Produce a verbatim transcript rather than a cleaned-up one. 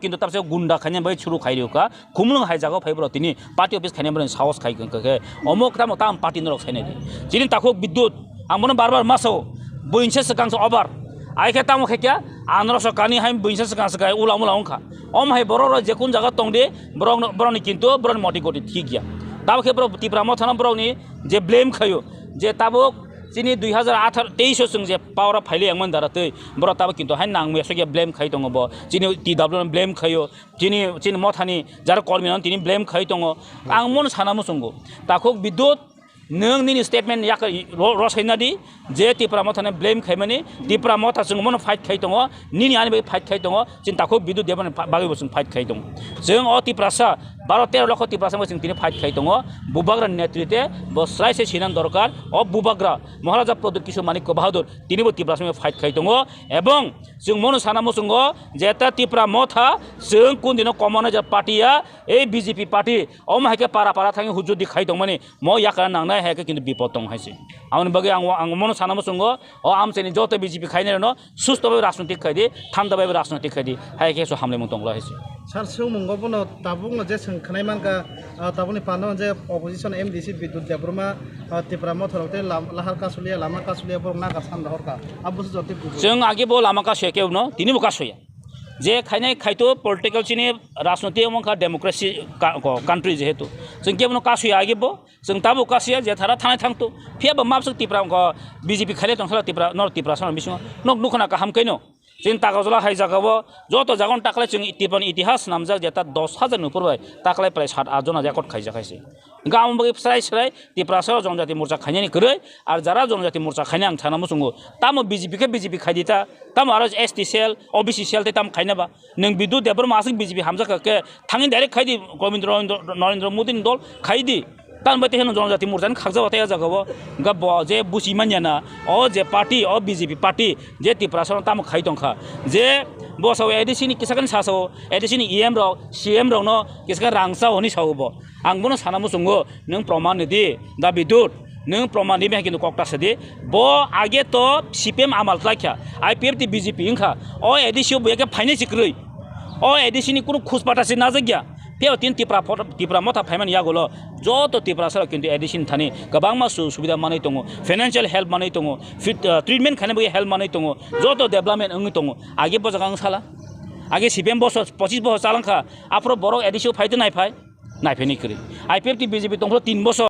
Kintu tabse gunda khaina bai churu khai rikha, khumlung hai jaga phai bro tini party office khaina bro sahos khai khe, khe, omo tamo tam party norok saina di. Chini takhuk Bidyut, ang bono bar bar masao, buinse swkang se obar. Ai khe tamo khe kya, ang norok so kani hai buinse swkang se kai ula mula wngkha. Om hai borok rok je kun jaga tong di, borok no, borok ni kintu borok ni moti goti thik ya. Tamo khe bro Tipra Motha no borok ni je blame khayo, je tabuk chini dui hazar atharo teis o chwng je power o phaile yang man dara tei borok tabuk kintu hai nang mesa khe blame khai tongo bo. Chini T W no blame khayo, chini, chini Mothani jara kormi no tini blame khai tongo. Ang mono sana muchungo. Takhuk Bidyut, nwng nini statement yak ro-, rosai na di, je Tipra Mothani blame khaimani, Tipra Motha chwng mono fight khai tongo, nini ani bai fight khai tongo, chini takhuk Bidyut Debbarma ni bagwi bo chwng fight khai tongo. Chwng o Tiprasa, baro tero lokho Tiprasa bo chwng tini fight khai tongo, Bubagra ni netritwe bo srai se sinan dorkar, o Bubagra, Maharaja Pradyut Kishore Manikya Bahadur, tini bo Tiprasa bai fight khai tongo, ebong chwng mono sana muchungo, jeta Tipra Motha, chwng kun dino communist party ya, ei B J P party, omo hai khe para para thangwi hujudi khai tongmani, mo yakra nangnai hai khe kintu bipod tong hai se. Aboni bagwi ang, ang mono sana muchungo, o amchaini joto B J P khainai rokno susto bai rajnitik khai di, thanda bai rajnitik khai di, hai khe so hamlaimung tong lai hai se. Sir, swngmungo bono tabukno je swng khnai mankha, ah, tabukni panda je opposition M D C Bidyut Debbarma, ah, Tipra Motha rok tei lam-, lahar kasulia, lama kasulia borok nagar san rohorkha. Abo se jotwi kubui. Chwng age bo lama kasuya kebo no, tini bo kasuya. Je khainai khaito political chini rajniti wngkha democracy ka-, ko-, country jehetu. Chwng kebono kasuya age bo, chwng tabuk kasuya je thara thanai thangto. Phiya bo mabswk Tipra wngkha B J P khaile tong sala Tipra, nor Tipra sana bisingo. Nok nukhana kaham kaino. Chini Takarjala hai jagao joto jagon taklai chwng Tiprani itihas namjak jeta dos hajar ni upor bai taklai prai sat aajon record khaijak hai se. Hingke amo bagwi srai srai Tiprasa o Jonojati Morcha khainani kwrwi, ar jara Jonojati Morcha khaina ang sana muchungo. Tamo B J P khe B J P khaidi ta, tamo aro S T cell, O B C cell tei tamo khaina ba. Nwng Bidyut Debbarma aswk B J P hamjak kha khe thangwi direct khaidi Gobindra Narendra Modi ni dol khaidi. Tamo bai tei heno Jonojati Morcha ni khakjak ba tei o jaga o. Hingke bo je buchi manya na, o je party, o B J P party, je Tiprasa no tamo khai tongkha. Je bo sao A D C ni kisa khe sa sao, A D C ni E M rok, C M rok no kisa khe rang chao hwnwi sao bo. Ang bono sana muchungo, nwng proman rwdi, da Bidyut, nwng proman rwmya hinwi kok ta sadi. Bo age to C P M amal khlaikha, I P F T B J P wngkha, o A D C o buya khe phainai se kwrwi. O A D C ni kunu khus pata se najak ya. Phiya tin Tipra photo, Tipra Motha phaimani yagulo, joto Tiprasa rok kintu A D C ni thani kwbangma su-, subida manwi tongo, financial help manwi tongo, fit, ah, treatment khaina bagwi help manwi tongo, joto development wngwi tongo. Age bo jaga wng sala, age C P M bosor, pochis bosor chalangkha, aphuru borok A D C o phai tei nai phai. Naiphaini kwrwi. I P F T B J P tongphuru tin bosor.